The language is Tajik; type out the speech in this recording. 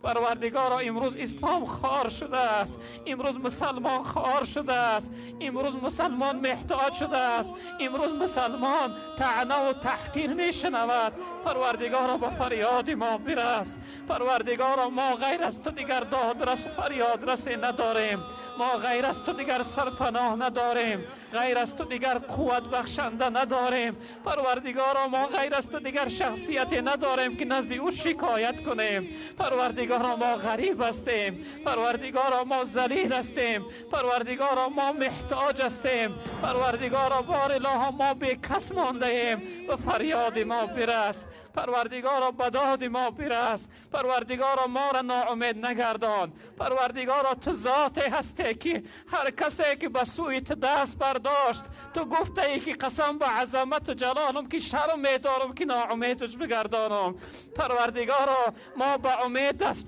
Парвардигоро, имрӯз ислом хор шудааст, имрӯз мусалмон хор шудааст, имрӯз мусалмон меҳтоҷ шудааст, имрӯз мусалмон таънаву таҳқир мешунавад. Парвардигоро, ба фарёди мо бирас. Парвардигоро, мо ғайр аз ту дигар додрасу фарёдрасе надорем, мо ғайр аз ту дигар сарпаноҳ надорем, ғайр аз ту дигар қувват бахшанда надорем. Парвардигоро, мо ғайр аз ту дигар шахсияте надорем, ки назди ӯ шикоят кунем. Парвардигоро, мо ғариб ҳастем. Парвардигоро, мо залил ҳастем. Парвардигоро, мо меҳтоҷ ҳастем. Парвардигоро, бор илоҳо, мо бекас мондаем. Ба фарёди мо бирас. Парвардигоро, ба доди мо бирас. Парвардигоро, моро ноумед нагардон. Парвардигоро, ту зоте ҳасте, ки ҳар касе ки ба сӯи ту даст бардошт, ту гуфтаӣ, ки қасам ба азамату ҷалолам, ки шарм медорам, ки ноумедаш бигардонам. Парвардигоро, мо ба умед даст